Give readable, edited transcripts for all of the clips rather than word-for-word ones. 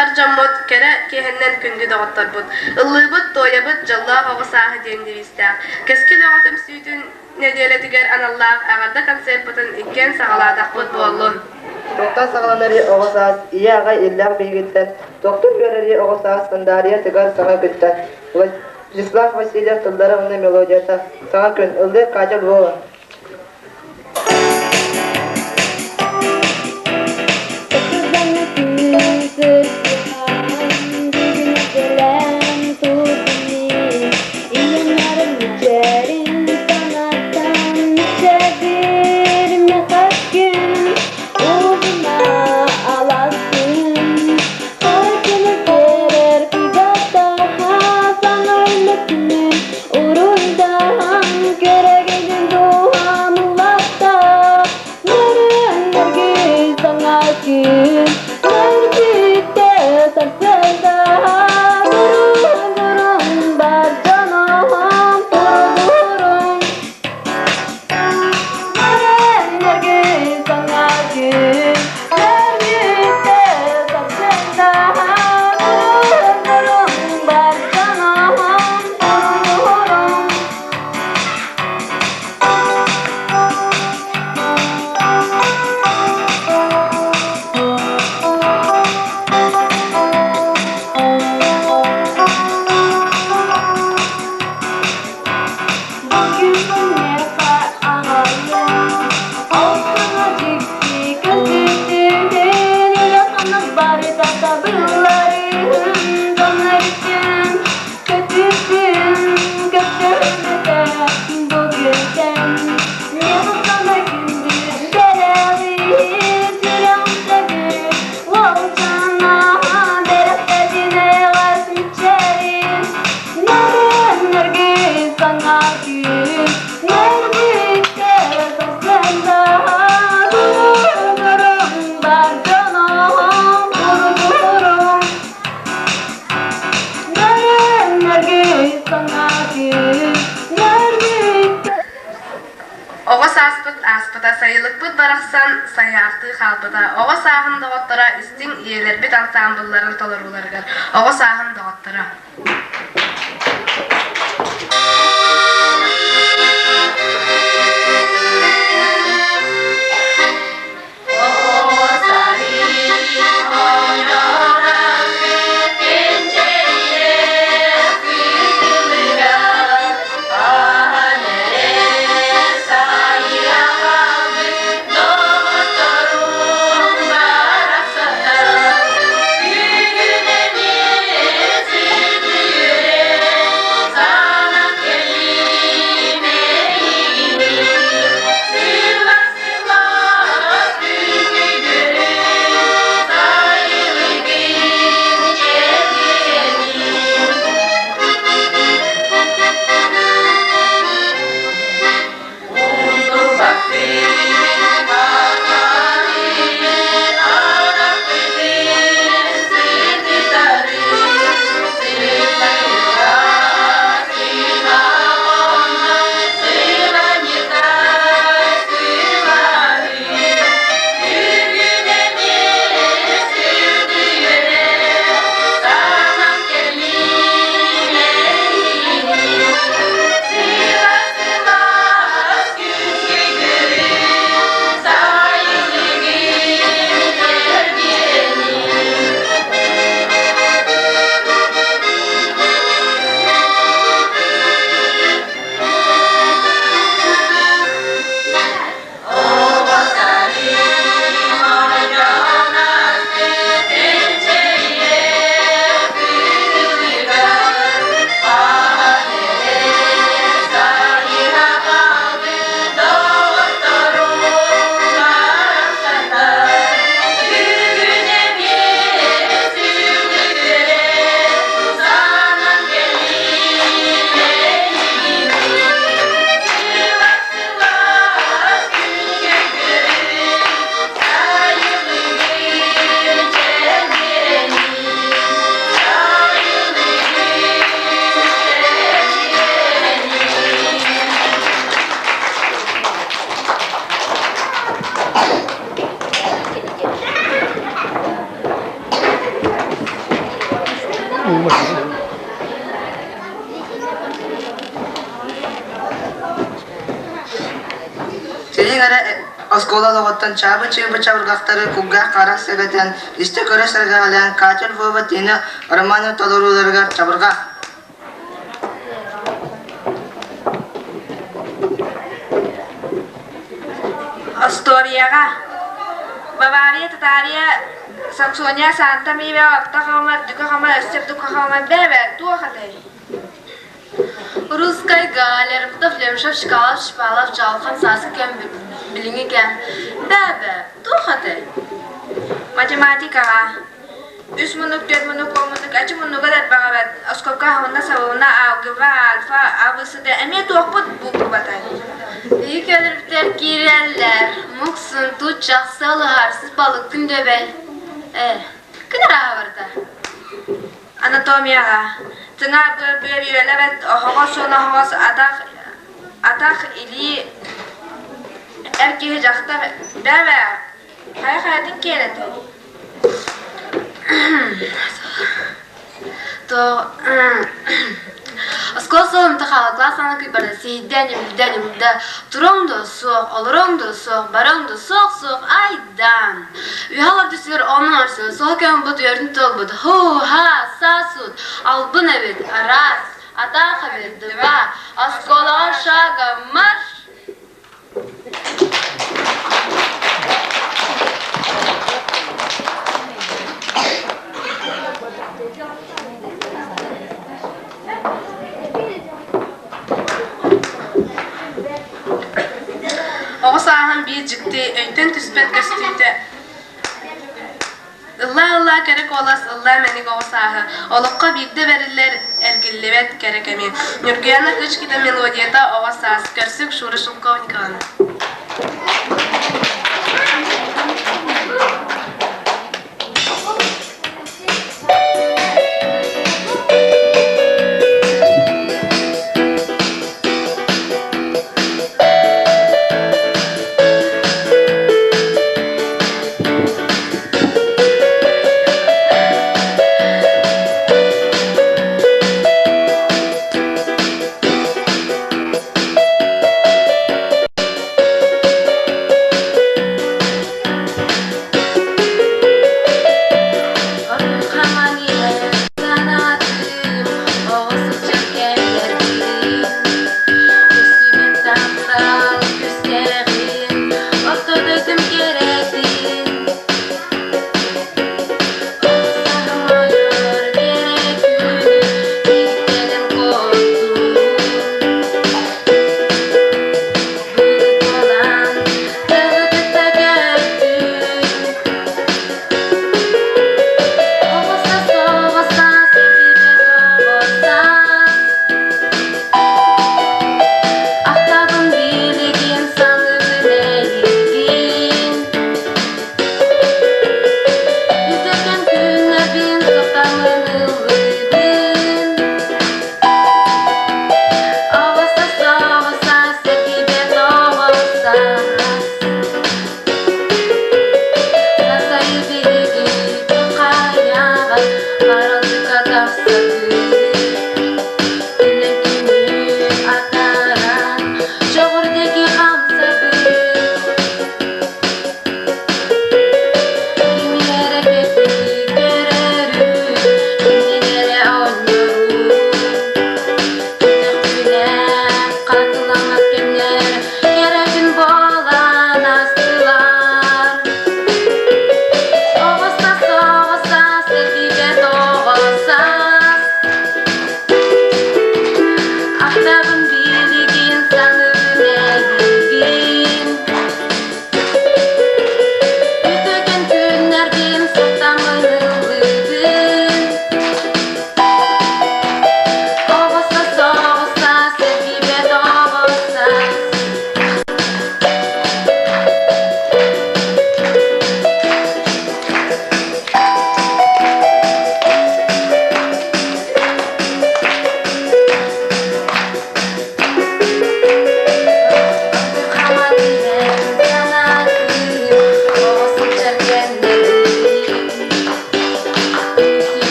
Бар дьоммут, кэрэ киэһэннэн күндү доҕотторбут! Ыллыыбыт, туойабыт, дьоллоох оҕо сааһы диэн девизтээх, Кэскил оҕо түмсүүтүн нэдиэлэтигэр аналлаах эҕэрдэ концерпытын иккиэн саҕалаатахпыт буоллун! Туохтан саҕаланарый оҕо саас, ийэ-аҕа иллээх биһигиттэн, туохтан үөрэрий оҕо саас сандаарыйа тыгар саҥа күнтэн. Вячеслав Васильев тыллара уонна мелодията «Саҥа күн» ыллыыр Катя Львова. Оҕо сааспыт ааспыта, сайылыкпыт барахсан сайаахтыы хаалбыта. Оҕо сааһым доҕотторо истиҥ ийэлэрбит ансаамбылларын толорууларыгар Оҕо сааһым доҕотторо. Сириҥ эрэ оскуола олоҕуттан чаабы-чыыбы чабырҕахтары кулгаах-харах сэгэтэн, истэ-көрө сэргэҕэлээн Катя Львова Тина Романова толорууларыгар чабырҕах. Остуоруйаҕа Бавария, Татария, Саксония, Санта Мире, Орто Халыма, Үрдүкү Халыма, өссө Үрдүкү Халыма бэбэ туох этэй? Русскай Галермтов, Лемшев, Чкалов, Шпалов, Дьалхан, Сааскы кэм, билиҥҥи кэм. Бэбэ, туох этэй? Математикаҕа Үс муннук, түөрт муннук, уон муннук, эчи муннуга да элбэҕэ оскуолка аһылынна, сабылынна, алгебра, альфа, А, Б, С, Д эмиэ туохпут булкубатай? Биһиги көлүрүктэр киирэллэр, муксун, туччах, сылыһар, сыс балык, күндөбэй. Э, күн арааһа барда. Анатомияҕа тыҥа быар бүөр үөлэбэт, оһоҕос уон оһоҕос, атах, атах, илии, эр киһи дьахтар, бэбэ, хайа хайатын киэрэтэй? То Оскуола суолун хаалыклаах саҥа кыйбарда сиһийдэ, ньимдэ, ньимдэ, туруоҥ дуо суох, олоруоҥ дуо суох, барыаҥ дуо суох, суох, айдаан. Үһэ олордусугар онон орсун, суох көҥбут үөрүн туолбут, һуу-һаа, саа-суут, албын эбит, араас, атаах эбит, два, оскуолаҕа шага марш! Оҕо сааһым биир дьикти, өйтөн түспэт көстүүтэ Ыллаа-ыллаа кэрэ куолас, ыллаа мэник оҕо сааһы, олоххо биирдэ бэриллэр, эргиллибэт кэрэ кэми. Ньургуяна Кычкина мелодията «Оҕо саас», көрсүк Шура Шелковникованы.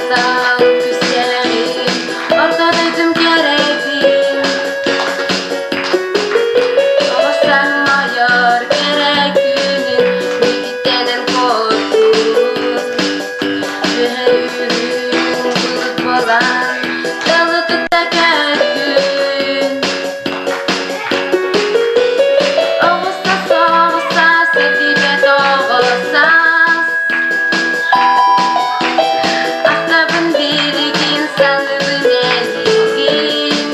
Таптал күүстээҕин, орто дойдум кэрэтин. Оҕо саҥмайар кэрэ күнүн миигиттэн куоттун. Үөһэ үрүҥ былыт буолан, далы кытта көттүн. Оҕус саас, оҕус саас, этибэт оҕо саас. Ахтабын билигин, саныыбын эйигин.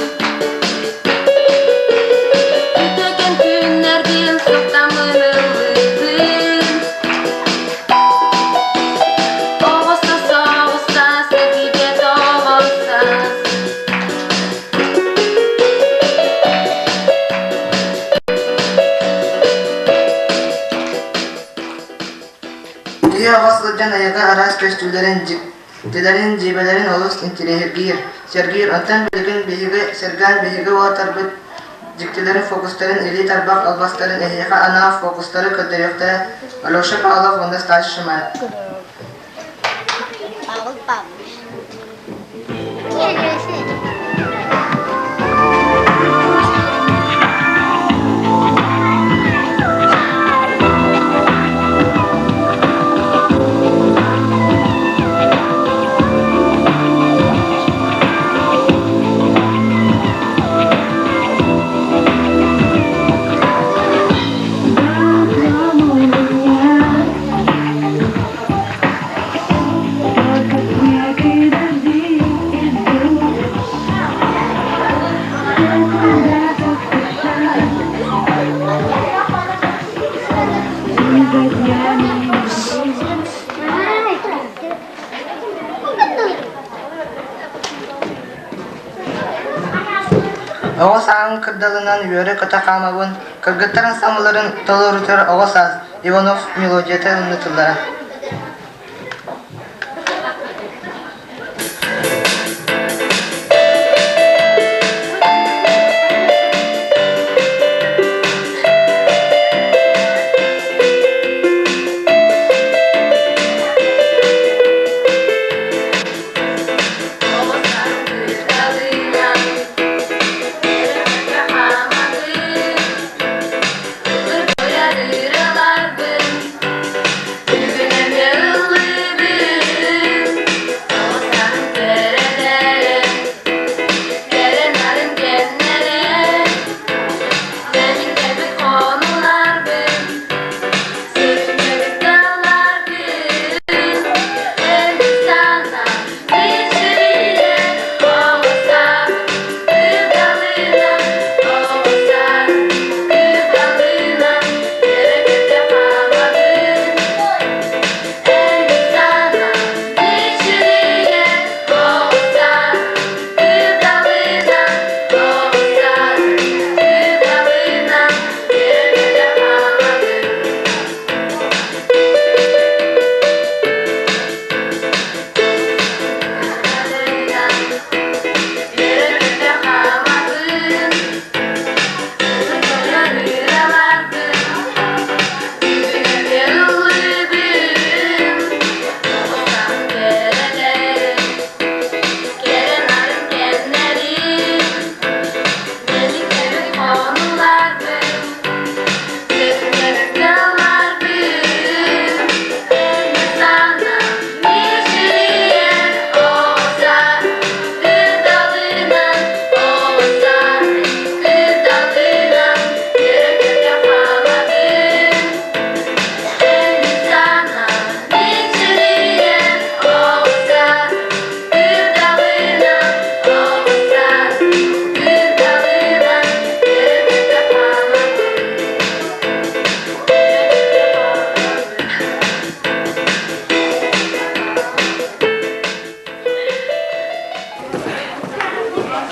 Үтүөкэн күннэрбин суптаммын ыллыыбын. Оҕус саас, оҕус саас, этибэт оҕо саас. Киһи оҕо сылдьан айылҕа араас көстүүлэрин, дьиктилэрин, дьиибэлэрин олус интэриэһиргиир, сэргиир. Оттон билигин биһиги сэргээн биһиги уолаттарбыт дьиктилэрин, фокустарын, илии тарбах албастарын эһиэхэ анаан фокустары көрдөрүөхтэрэ Алеша Павлов уонна Стас Шимаев. Оҕо сааһым кырдалынан үөрэ-көтө хаамабын, кыргыттарын самыларын толорутар оҕо саас Иванов мелодията ылынытыллара.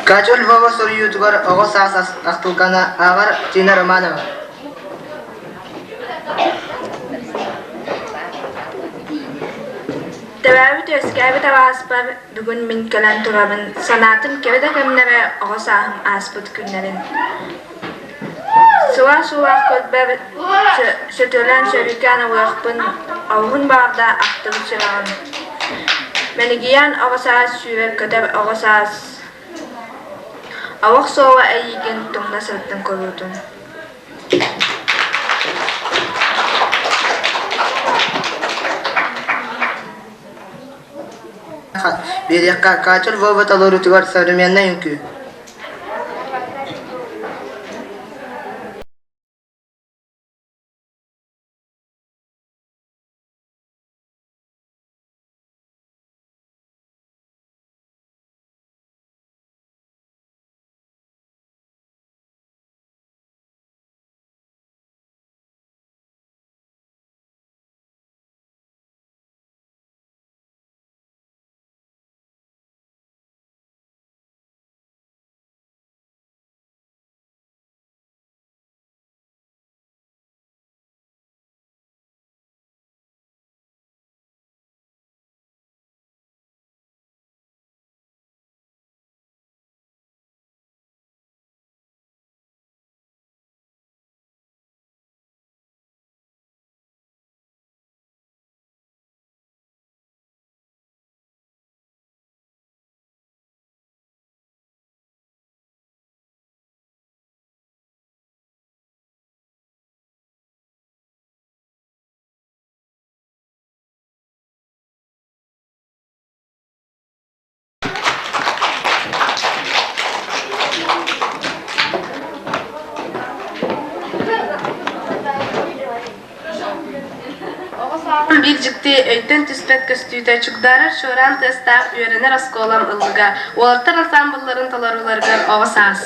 Катя Львова суруйуутугар оҕо саас ахтылҕана ааҕар Тина Романова. Төрөөбүт-үөскээбит алааспар бүгүн мин кэлэн турабын, санаатым кэрэ да кэмнэрэ оҕо сааһым ааспыт күннэрин. Сылаас-сылаах көрбөр сөтүөлээн сөрүүкээн ылыахпын, олуһун баҕарда ахтыбыт сүрэҕим. Мэлигийээн оҕо саас сүүрэр-көтөр оҕо саас Олох суола эйиигин тумна сырыттын куруутун Биэриэххэ Катя Львова толоруутугар современнай үҥкүү. Биир дьикти өйтөн түспэт көстүүтэ чугдаарар чуораан тыастаах үөрэнэр оскуолам ыллыга, уолаттар ансаамбылларын толорууларыгар оҕо саас.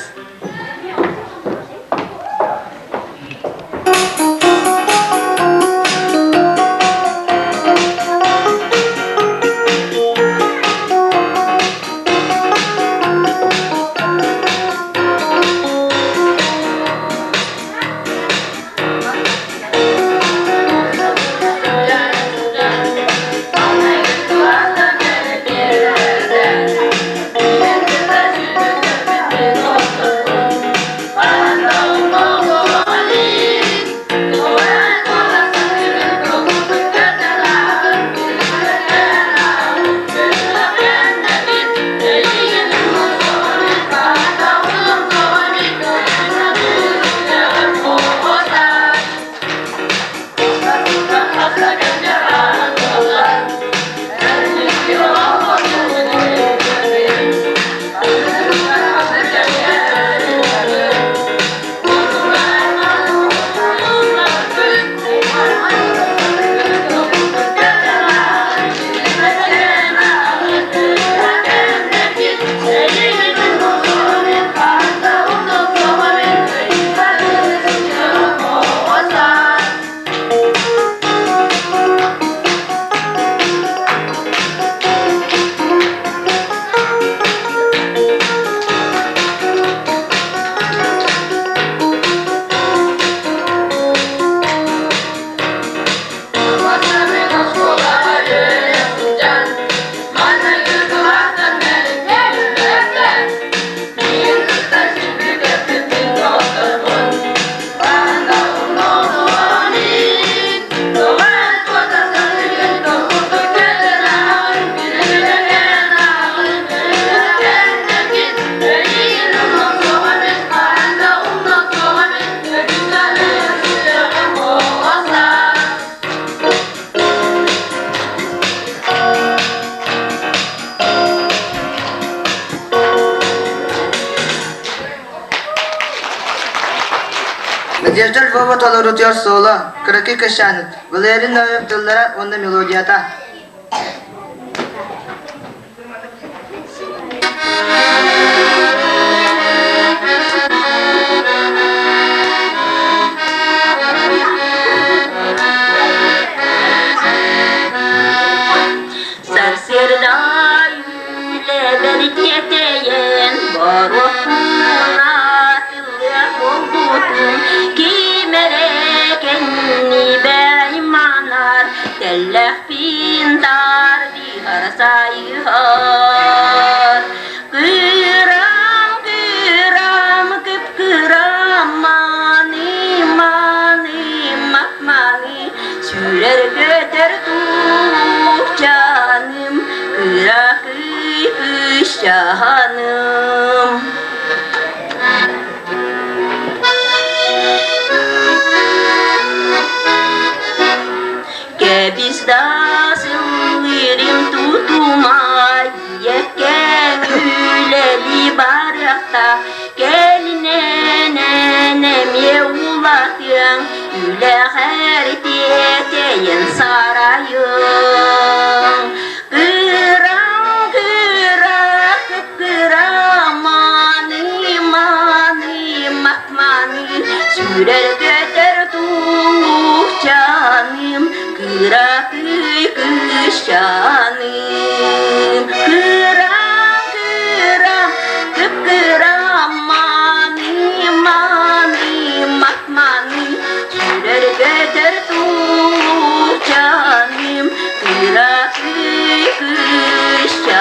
Надежда Львова толорутугар соло, кыракый кыщанын, Валерий Ноев тыллара уонна мелодията. Сарсыардай үлэбэр тиэтэйэн боруоккуна тыллыах буолбутум ким эрэ кэннибэр айманар тэллэхпин таарыйан. кыысчааным. Кэбис да сыллыырым тутума, ийэккэҥ үлэлии барыахта, кэлинэн эн эмиэ улаатыаҥ, үлэҕэр тиэтэйэн сарайыҥ. Кыраҥ кыра кып-кыра маны-маны мак-маны сүүрэр көтөр туучаным кыракый кыысчааным кыра кыра кып-кыра маны-маны мак-маны сүүрэр көтөр туучаным кыракый кыысчааным.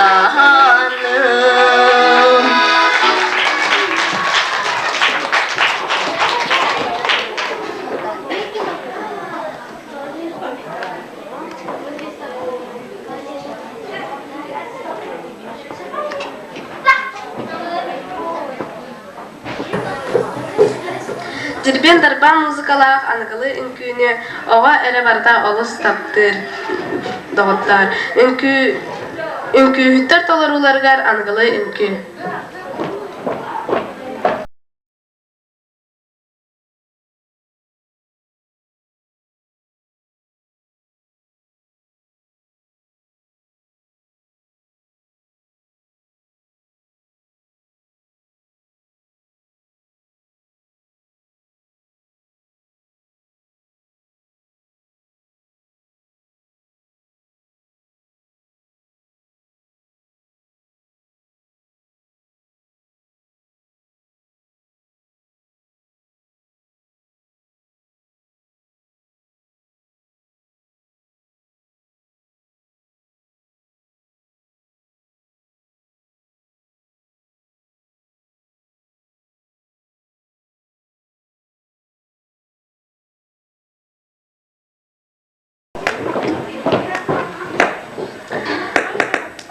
Дирбиэн дарбаан музыкалаах аныгылыы үҥкүүнү оҕо эрэ барыта олус таптыыр, доҕоттоор. Үҥкүү Үҥкүүһүттэр толорууларыгар аныгылыы үҥкүү.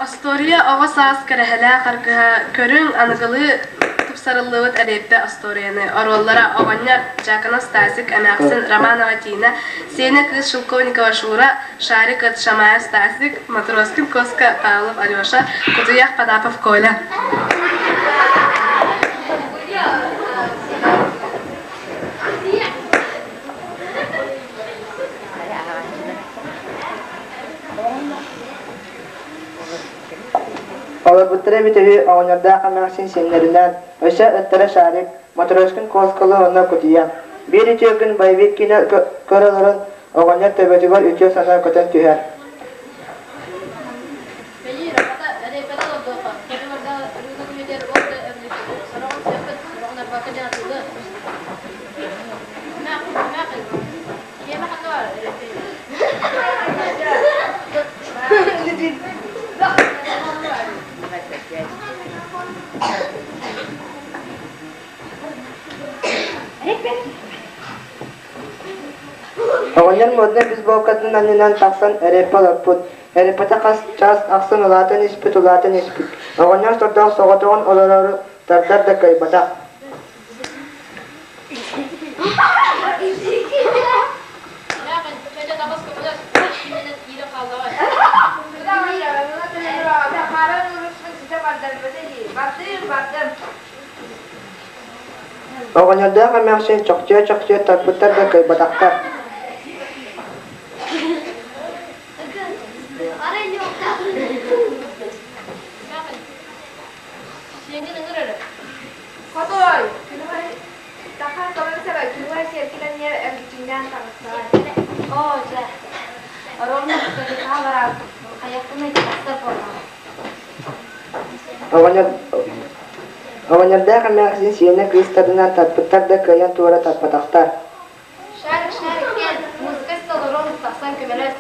Остуоруйа оҕо саас кэрэһэлээх аргыһа көрүҥ аныгылыы тупсарыллыбыт эриэппэ остуоруйаны оруоллара оҕонньор Дьяконов Стасик, эмээхсин Романова Тина, Сеня кыыс Шелковникова Шура, Шарик ыт Шамаев Стасик, Матроскин Коска Павлов Алеша, Кутуйах Потапов Коля. Олорбуттара эбит үһү оҕонньордоох эмээхсин сиэннэринээн, өссө ыттара Шарик, Матроскин куоскалы уонна кутуйа. Биир үтүө күн боевик киинэ көрө олорон, оҕонньор төбөтүгэр үтүө санаа көтөн түһэр. Оҕонньор моднай бейсболкатын аннынан тахсан эрэппэ олорбут. Эрэппэтэ хас чаас ахсын улаатан испит, улаатан испит. Оҕонньор сордоох соҕотоҕун олорору тардар да кыайбатах. Оҕонньордоох эмээхсин чохчуйа-чохчуйа тарпыттар да кыайбатахтар. Хотой, Тахан тоҕо күнүгэр сиэркилэниэ эргичиҥнээн таҕыстаҕай. Оо, дьэ, ровно бытарыхаа бараабытым, хайахпын тахсар буоллаҕым. Оҕонньордоох эмээхсин сиэнэ кыыстарынан тарпыттар да кыайан туора тарпатахтар. Шарик, шарик, кэл, музыка истэ олорон тахсан көмөлөс.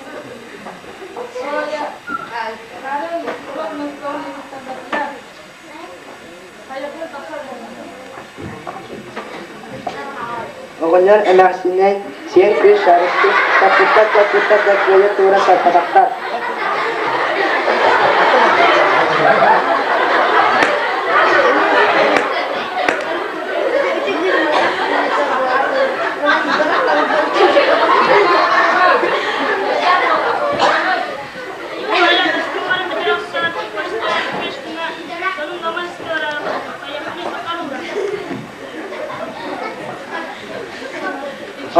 Оҕонньор эмээхсинэ сиэн кыыс шарикты таппыттар таппыттар да кыайа туора саппатахтар.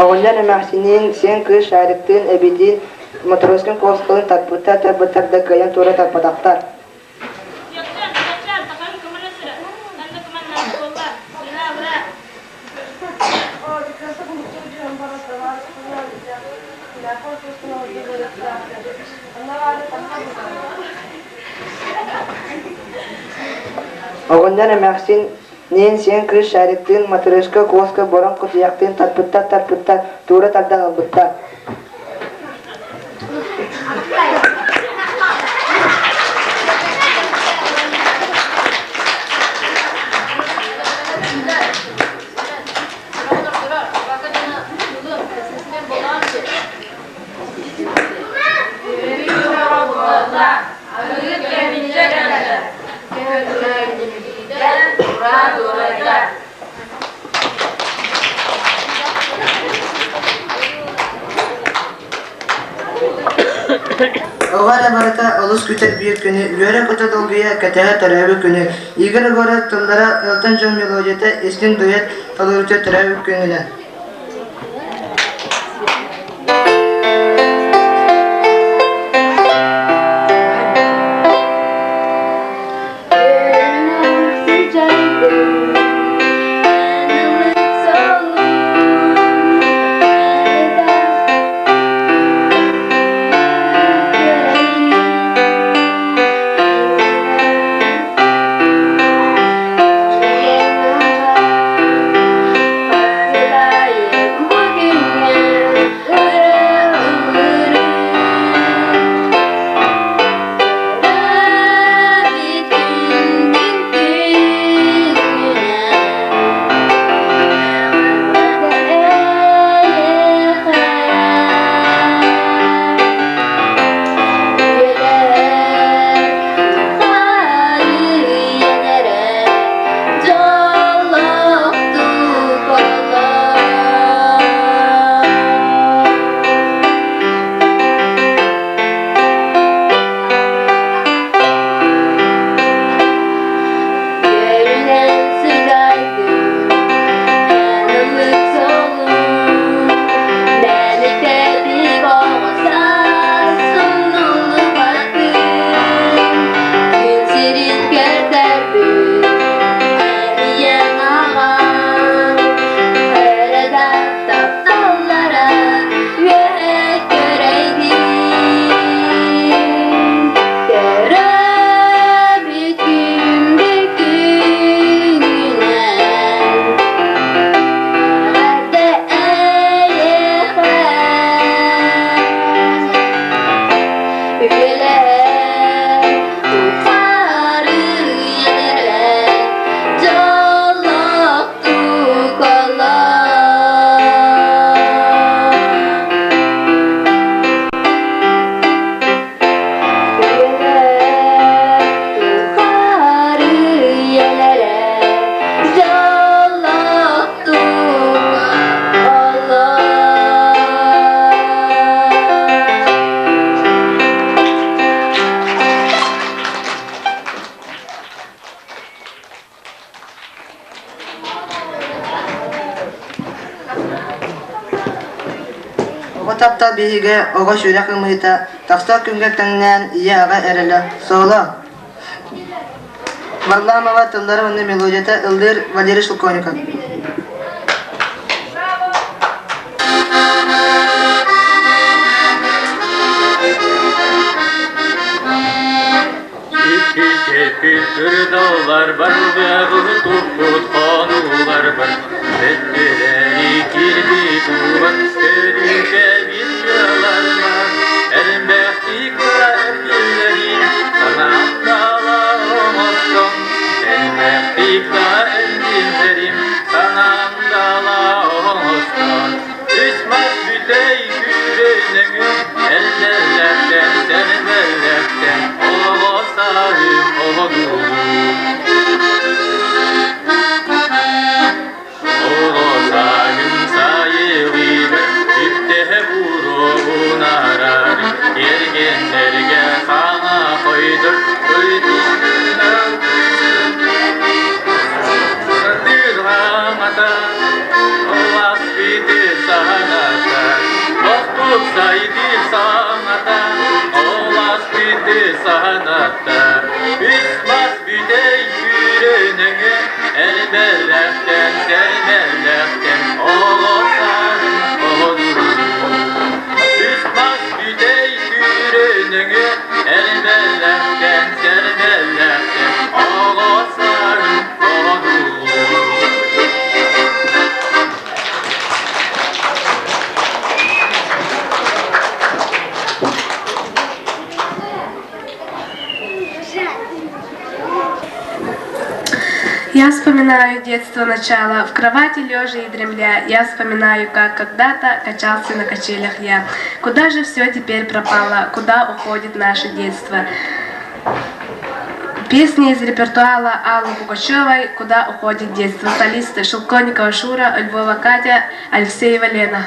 Оҕонньор эмээхсиниин, сиэн кыыс Шариктыын, эбитиин Матроскин куоскалыын тарпыттар-тарпыттар да кыайан туора тарпатахтар. Оҕонньор эмээхсин Ниин сиэн кыыс Шариктыын, Матырыашка, Куоска, Бороҥ кутуйахтыын тарпыттар-тарпыттар, туура тардан ылбыттар. Оҕо эрэ барыта олус күтэр биир күнү, үөрэ-көтө долгуйа кэтэһэ төрөөбүт күнү. Игорь Егоров тыллара Элтон Джон мелодията истиҥ дуэт толорууччу төрөөбүт күнүнэн. Оҕо таптал биһигэ, оҕо сүрэх ымыыта, тахсар күҥҥэ тэҥнээн ийэ-аҕа эрэлэ, соло. Варламова тыллара уонна мелодията ыллыыр Валерий Шелковников. Кырдаллар барбыгы туппут хонуулар бар, Өттүлэри кирбит уубар, Көрүүкэ бир бар, Элбэхтик эргиллэрин, Санаам дала оҥостон, Элбэхтик да эргиллэрим, Санаам дала оҥостон, Үс мас бүтэй күрүнэҥү Эллэллэхтэн, сэргэллэхтэн Оҕо сааһым оҕодуу. Оҕо сааһым сайылыгар Үктэһэ буруобун арар, Тиэргэннэргэ хаҥа хойдор, Ытыгынан Сатыылаамата, Оласпыты саһана. санатта. Үс мас бүтэй күрөнөҥө элбэлэхтэн сэрмэлэхтэн оҕо сааһын оҕодуруу. Үс мас бүтэй күрөнөҥө элбэлэхтэн сэрмэлэхтэн оҕо сааһын оҕодуруу. Я вспоминаю детство начало, в кровати лежа и дремля, я вспоминаю, как когда-то качался на качелях я. Куда же все теперь пропало, куда уходит наше детство? Песни из репертуара Аллы Пугачевой «Куда уходит детство» солисты Шелковникова Шура, Львова Катя, Алексеева Лена.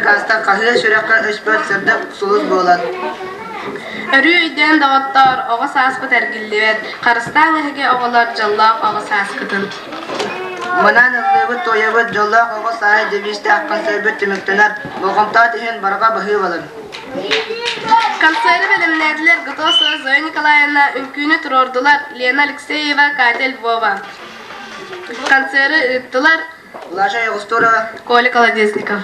ааста хаһыа сүрэххэ өспөт сырдык сулус буолан. Өрүү өйдөөн доҕоттоор, оҕо сааспыт эргиллибэт, харыстааҥ эһиги оҕолор дьоллоох оҕо сааскытын. Манан ыллыыбыт туойабыт дьоллоох оҕо сааһы девизтээх концербыт түмүктэнэр, болҕомтоот иһин барҕа баһыыбалын. Концеры бэлэмнээтилэр Готовцева Зоя Николаевна, үҥкүүнү туруордулар Лена Алексеева, Катя Львова. Концеры ыыттылар Лаша Егустурова, Коля Колодезников.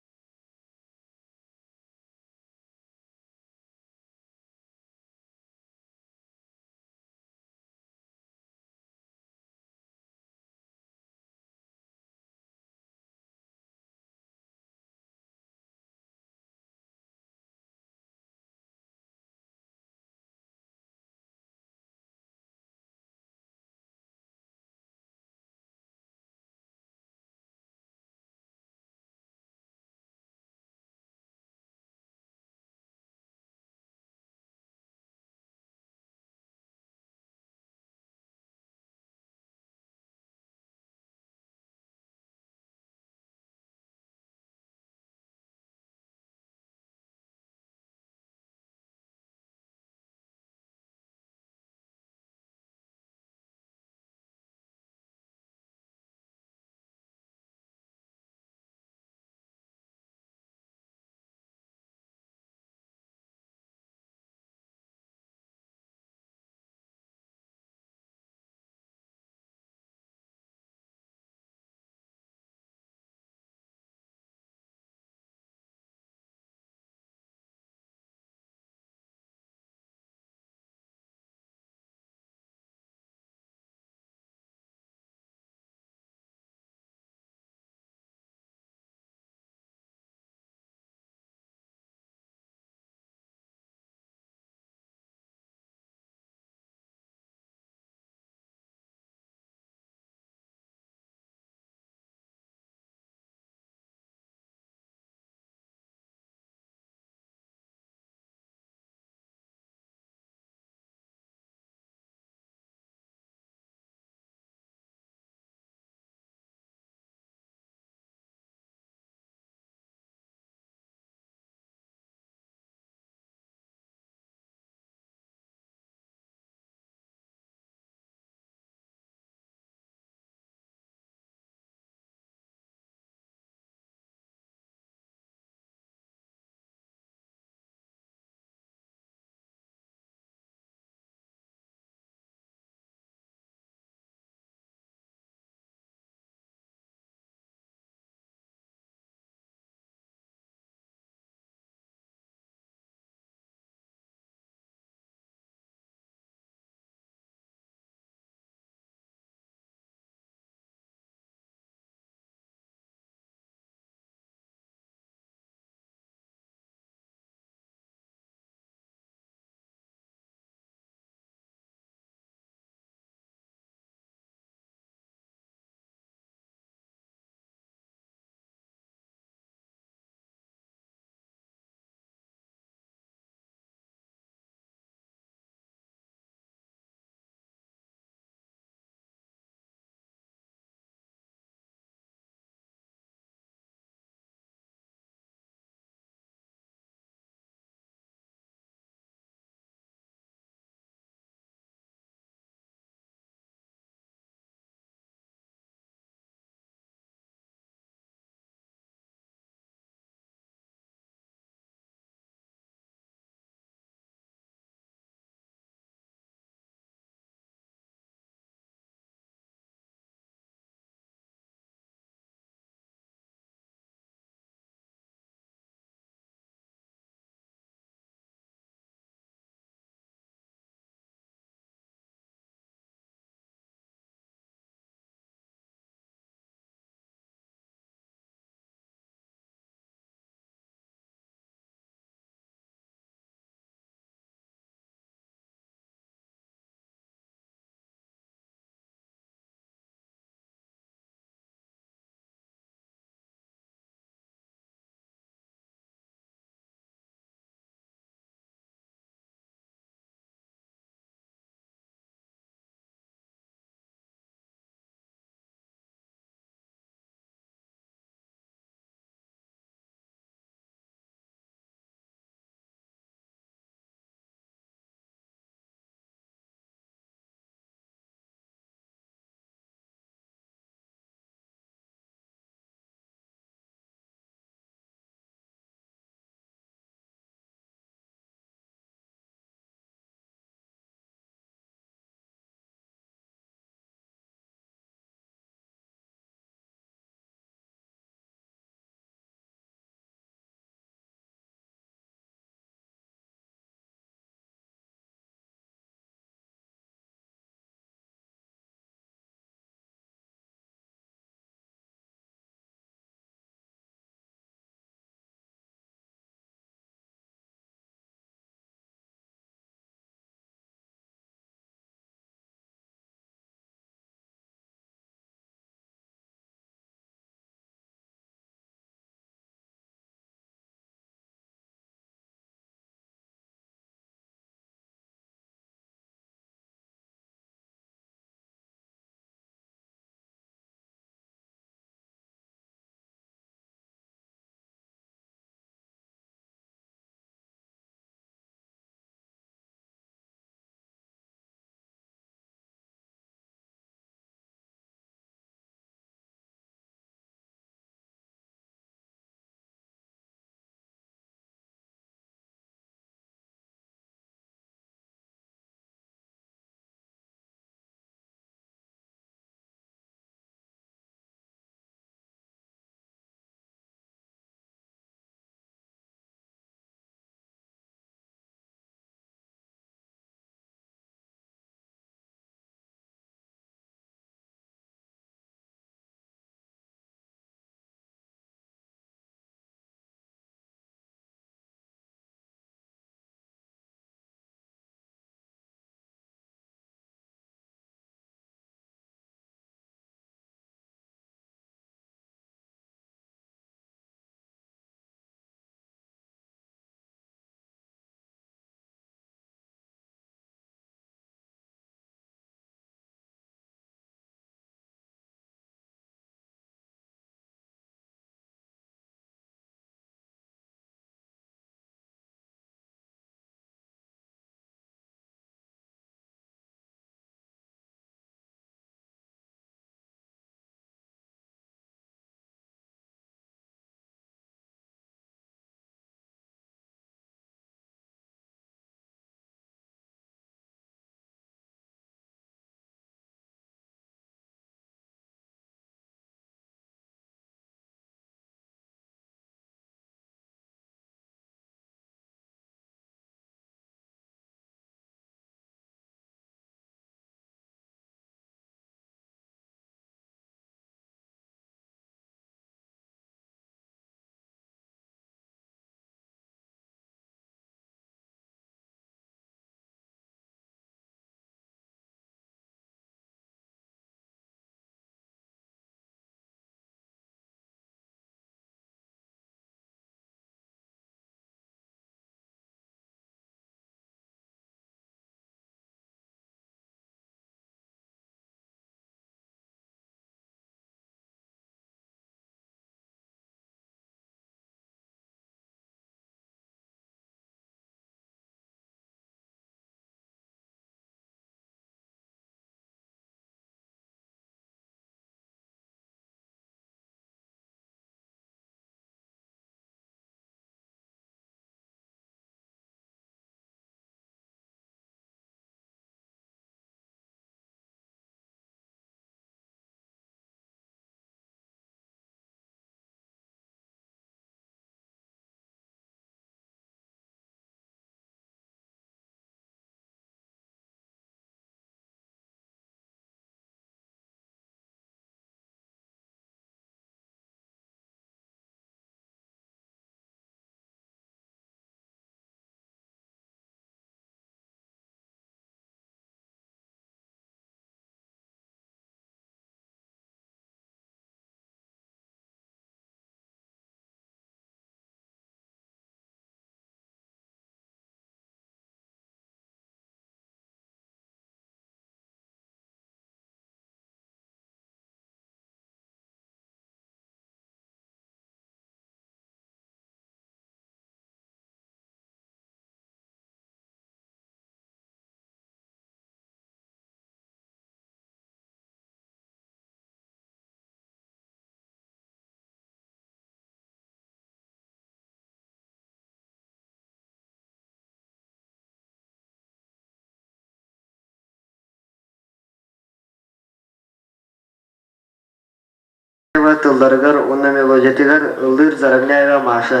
Тылларыгар уонна мелодиятыгар ыллыыр Заровняева Маша.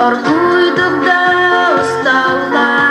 Оргууйдук да усталлар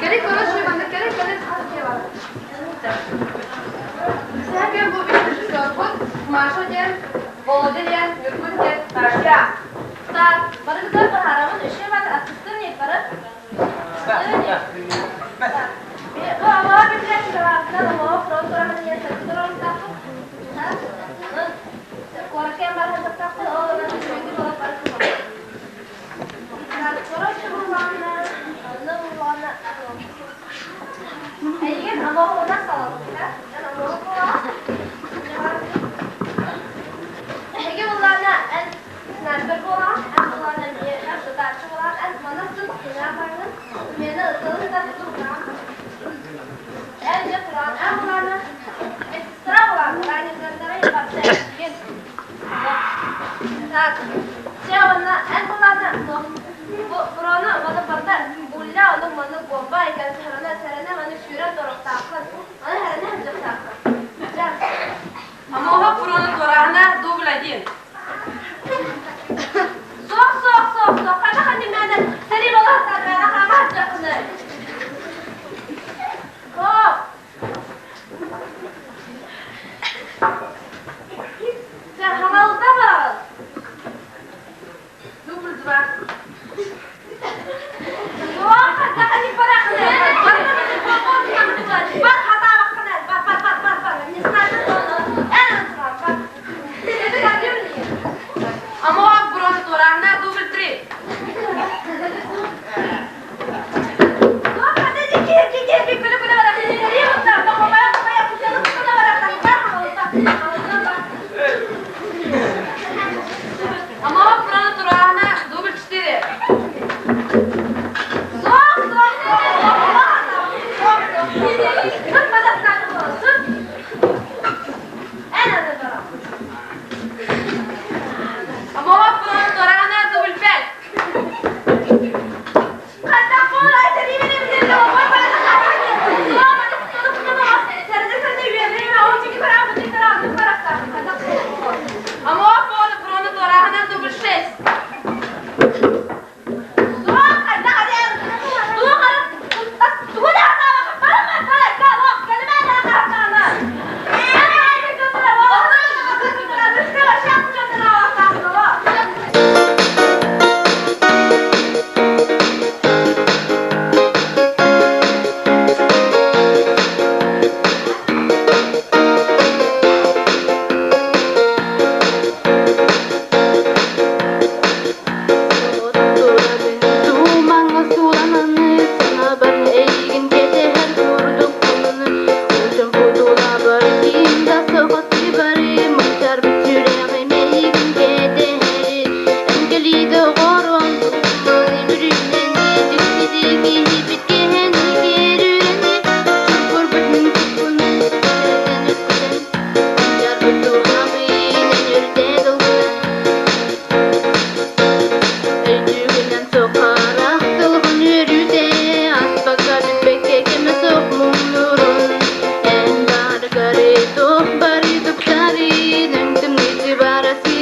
Кэлин короче, манна кэлин кэлин Сэһэргэн бу үс Маша диэн, Володя диэн, Ньургун диэн, Таша. Так, барыгытыгар быһаарамын, өссө маны аттыстыын бары. Бу амаҕа билэр чыгараатынан омоҕо фронт тураһын диэн сырдык Куоракка баран саттахпын, ол онон үчүгэйдик олох бары Короче, буллаҕына, онно буллаҕына, эйигин амоҕуна салаллар. Эн амоҕу буолаҕын. Эһиги буллаҕына, эн снайпер буолаҕын, эн буллаҕына эмиэ эн ытааччы буолаҕын, эн маны тус түнээх бараҕын, миэнэ ытылын да тутуһаҕын. Эн дьэ тураҕын, эн буллаҕына медсестра буолаҕын, раненыктары барыта эйигин. Так, чэ уонна эн буллаҕына бу брону маны барыта булля ону маны буомба айган сэрэнэ сэрэнэ маны сүүрэн туруохтааххын, маны сэрэнэ сылдьыахтааххын. Дьэ. Амоҕо буруону туорааһына дубль один. Суох, суох, суох, суох. Хата ханнымаана сэрии балаһаттаатымаана хаама сылдьыаххыный. Суох. Чэ, ханалыта бараҕын. Дубль два. Суох, хата ханнык бараххыный. Бар хатаабаккына, бар, бар, бар, бар, бар. Не знаю, эн бар. Амоҕо буруону туорааһына дубль три. Суох, хата киир, киир, киир, күлэ күлэ бараххын. Сэрии бутта, тохомая, тохомая, кутаны кутана барахтан, бар ханалыта, ханалыта бар. Амоҕо буруону туорааһына дубль четыре. Суох, суох, суох, суох, суох, суох. Сыт бадахтааты буолар, сыт. Эн аны барах.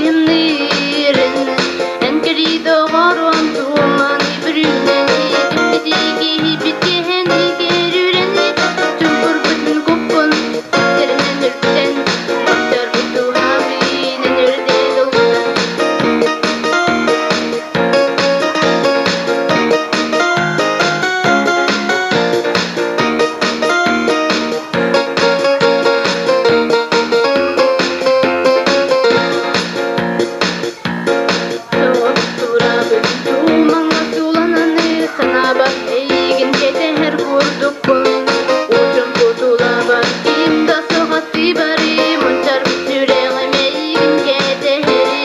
кыйымныырын Эн кэлии доҕоруом туһуман бүрүнэн Дьиктитии киһи киһини керүрэн Чуҥкурбут мин куппун ситтэринэн үрдэн Мунчарбыт дууһам иинэн үрдэн долгутан Туттурабын тумаҥҥа суулананы санаабар эйигин кэтэһэр курдукпун Уучум кутулабар ким да суохаттыыбары мунчарбыт сүрэҕим эйигин кэтэһэри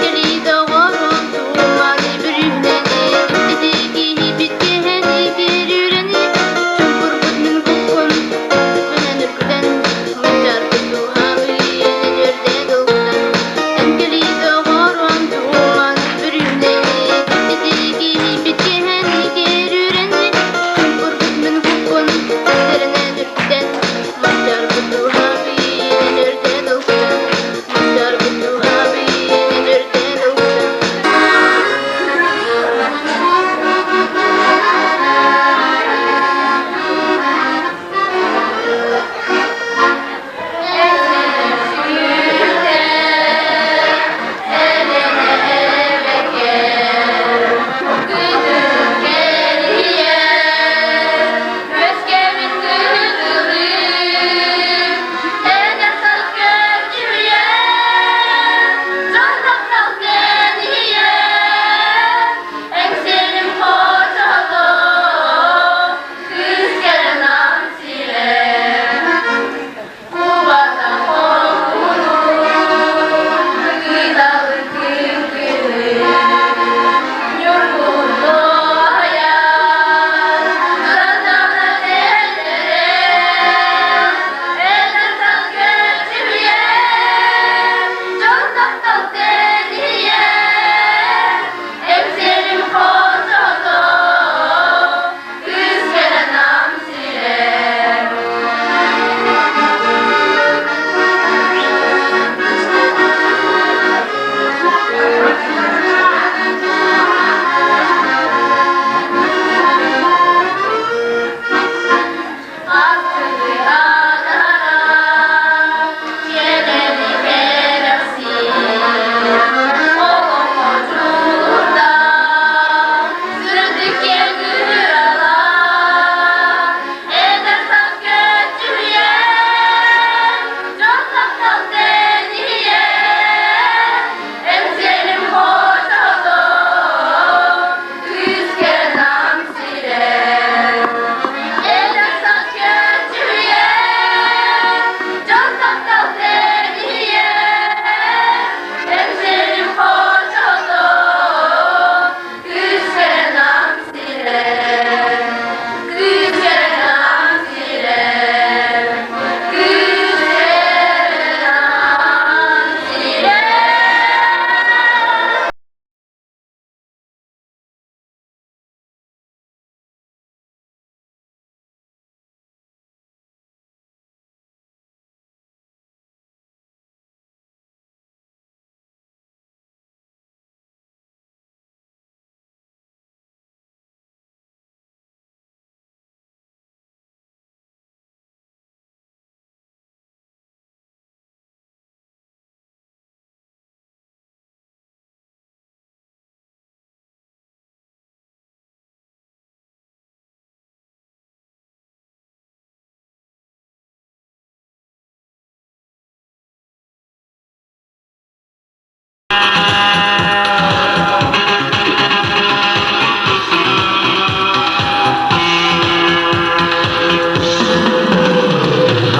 Кэлии доҕорум туманы бүрүнэни дьиктити киһибит киһини кирүрэни Чуҥкурбут мин куккун Түнэн үргүтэн мунчарбыт дууһабын үөрдэ долгутан Эн кэлии доҕорум туман бүрүнэни дьиктити киһибит киһини кирүрэни Чуҥкурбут мин куккун Тэринэн үргүтэн мунчарбыт дууһабын үөрдэ долгутан Мунчарбыт дууһабын үөрдэ долгутан.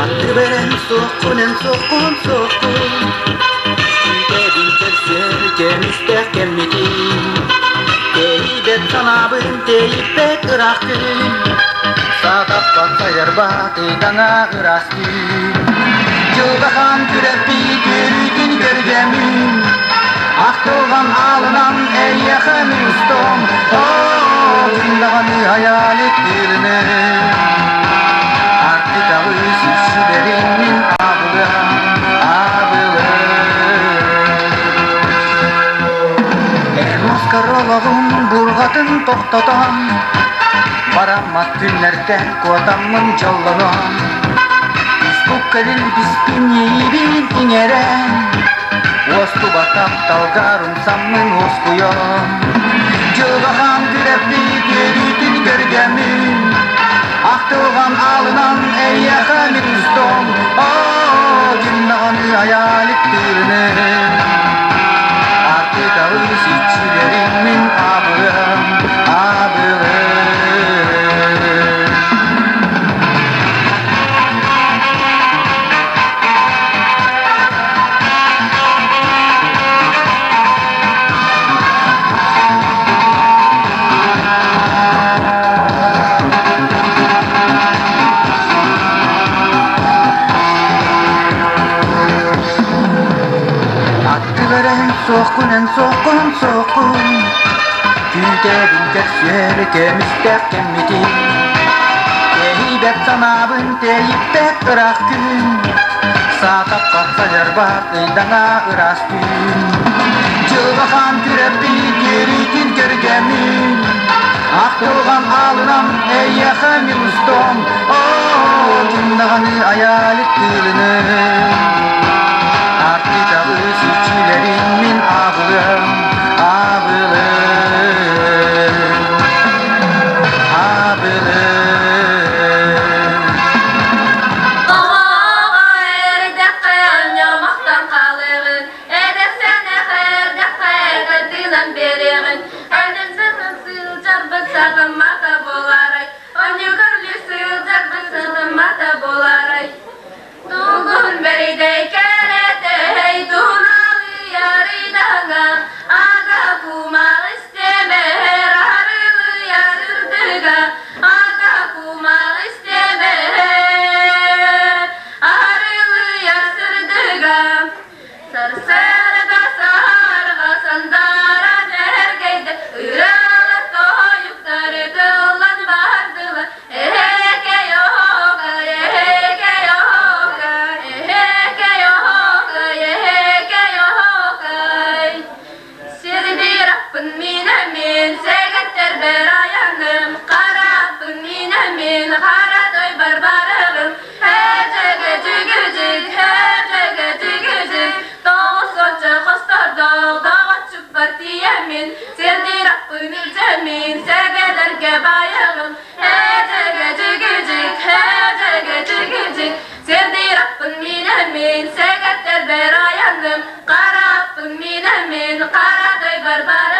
Аттыберен суоххунэн суоххун суоххун Күүтэбин көрсөр кэмистээх кэммитин Тэйбэт санаабын тэйиппэт ыраах күн Сатаппат сайарбат ыйдаҥа ыраас түүн Дьылҕахан күрэппит үөрүүтүн көргөмүн Ахтылҕан аалынан эйиэхэ мин устуом Оо, күн даҕаны айаалык тыырынын Арктикаҕы сирсибэрин мин аабылыам, аабылыам. Артикар олоҕум бурҕатын тохтотон, Бараммат күннэртэн куотаммын дьоллонон, Испуккалин биспин иэйиибин иҥэрэн, Уостубат тапталгар умсаммын уоскуйан, Дьылҕахан күрэппит үөрүүтүн көргөммүн, Ахтылҕан аалынан эйиэхэ мин устуом, Оо, ким даҕаны айаалик тыынын, Артыкалы сиччилэрин мин абылым, абылым. Аттыгар эн суоххун, эн суоххун, суоххун Күүтэбин көрсүөр көмүстээх кэммитин Тэйибэт санаабын тэйиппэт ыраах күн Саатахха садьарбат ыйдаҥа ыраас түүн Дьылҕахан күрэппит үөрүүтүн көргөммүн Ахтылҕан аалынан эйиэхэ мин устуом Оо, ким даҕаны айаалык тыылынын Артикалы сиччилэрин мин аабылыам, аабылыам, аабылыам. Оҕоҕо эрдэххэ оонньоомохтон хаалыаҕын, эдэрсэнэх эрдэххэ тардыынан биэриэҕин, эдэрсэнэх сылдьарбыт сатаммата буолаарай, оонньуугар сылдьарбыт сатаммата буолаарай. Тугун бэридэй кэрэтэй, туһуналыйарыйдаҥа, ага кумах истэмэһэр, арылыйар ырдыга, ага кумах истэмэһэр, арылыйар сырдыга. Сарсыарда саһарҕа сандаара дьэргэйдэ, ырыалар тоһуйуктары тыллан бардылар. Эһэкэй оһоокай, эһэкэй оһоокай, эһэкэй оһоокай, эһэкэй оһоокай. Сирдиир аппын миинэммин, сэгэттэрбэр айаным, хара аппын миинэммин, хара тойбор барыгым. Һээдьэгэ-дьүгүдьүк, һээдьэгэ-дьүгүдьүк, тоҕус уонча хостордоох доҕоччукпар тиийэммин, сирдиир аппын илдьэммин, сэгэлэргэ байаҕым. Һээдьэгэ-дьүгүдьүк, һээдьэгэ-дьүгүдьүк, сирдиир аппын миинэммин, сэгэттэрбэр айаным, хара аппын миинэммин, хара тойбор барыгым.